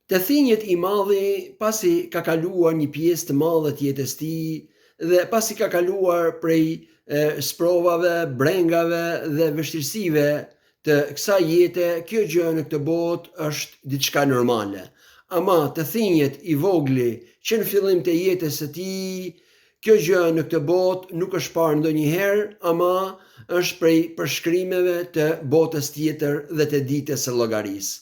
Të thinjet i madhi pasi ka kaluar një pjesë të madhe të jetës tij dhe pasi ka kaluar prej sprovave, brengave dhe vështirësive të kësaj jete, kjo gjë në këtë botë është diçka normale. Ama të thinjet i vogli që në fillim të jetës së tij, Kjo gjë në këtë botë nuk është parë ndonjëherë, ama është prej përshkrimeve të botës tjetër dhe të ditës së llogarisë.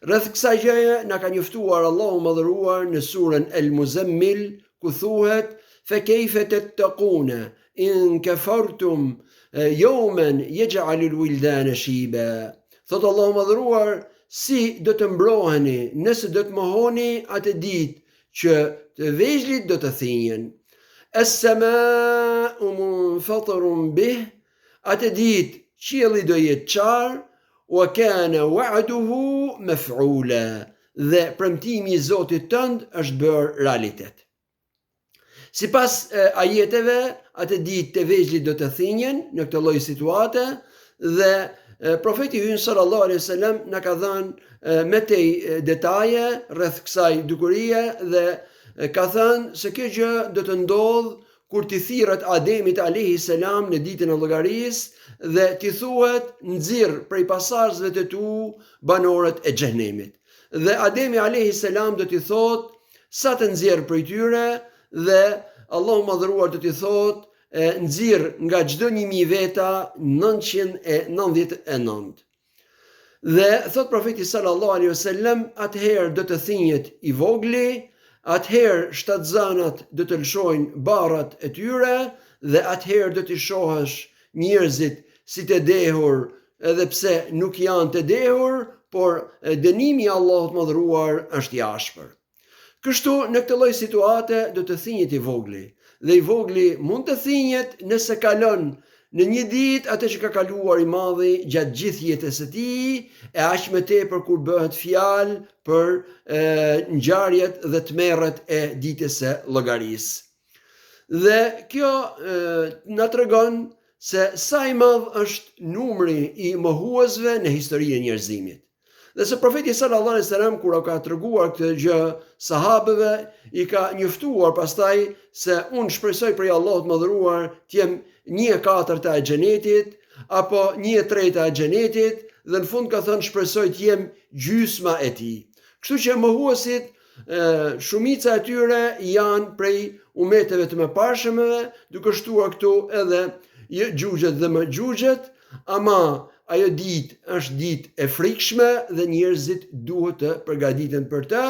Rreth kësaj gjëje na ka njoftuar Allahu i Madhëruar në suren El Muzemmil, ku thuhet, Fe kejfe tettekune in kefertum jeumen jexh'alul wildane shiba. Thotë Allahu i Madhëruar, si do të mbroheni nëse do të mohoni atë ditë që të vegjlit do të thinjen. Es-semau munfatirun bih, atë ditë qielli do jetë çarë, wa kana wa'duhu mef'ula, dhe premtimi i Zotit tënd është bërë realitet. Sipas ajeteve, atë ditë të vegjlit do të thinjen në këtë lloj situate dhe profeti ynë sallallahu alaihi wasallam na ka dhënë më tej detaje rreth kësaj dukurie dhe ka thënë se kjo gjë do të ndodhë kur t'i thirret Ademit alaihi selam në ditën e llogarisë dhe t'i thuhet nxirr prej pasardhësve të tu banorët e xhehenemit. Dhe Ademi alaihi selam do t'i thotë sa të nxjerr prej tyre dhe Allahu i Madhëruar do t'i thotë e nxirr nga çdo 1000 veta 999. Dhe thotë profeti sallallahu alaihi wasallam, atëherë do të thinjet i vogli, atëherë shtatzanat do të lëshojnë barrat e tyre dhe atëherë do t'i shohësh njerëzit si të dehur edhe pse nuk janë të dehur, por dënimi i Allahut të Madhëruar është i ashpër. Kështu, në këtë lloj situate do të thinjet i vogli, dhe i vogli mund të thinjet nëse kalon në një ditë atë që ka kaluar i madhi gjatë gjithë jetës së tij, e aq më tepër kur bëhet fjalë për e, ngjarjet dhe tmerret e ditës së llogarisë. Dhe kjo e, na tregon se sa i madh është numri i mohuesve në historinë e njerëzimit. Dhe se profeti sallallahu alaihi wasallam kur u ka treguar këtë gjë sahabëve i ka njoftuar pastaj se unë shpresoj prej Allahut të madhëruar të jem 1/4 e xhenetit apo 1/3 e xhenetit dhe në fund ka thënë shpresoj të jem gjysma e tij. Kështu që mohuesit shumica e tyre janë prej umeteve të mëparshmeve, duke shtuar këtu edhe xhuxhet dhe mexhuxhet, ama ajo ditë është ditë e frikshme dhe njerëzit duhet të përgatiten për të,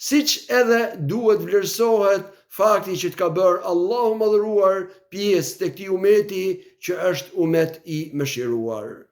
siç edhe duhet vlerësohet fakti që të ka bërë Allahu i madhëruar pjesë të këtij umeti që është umet i mëshiruar.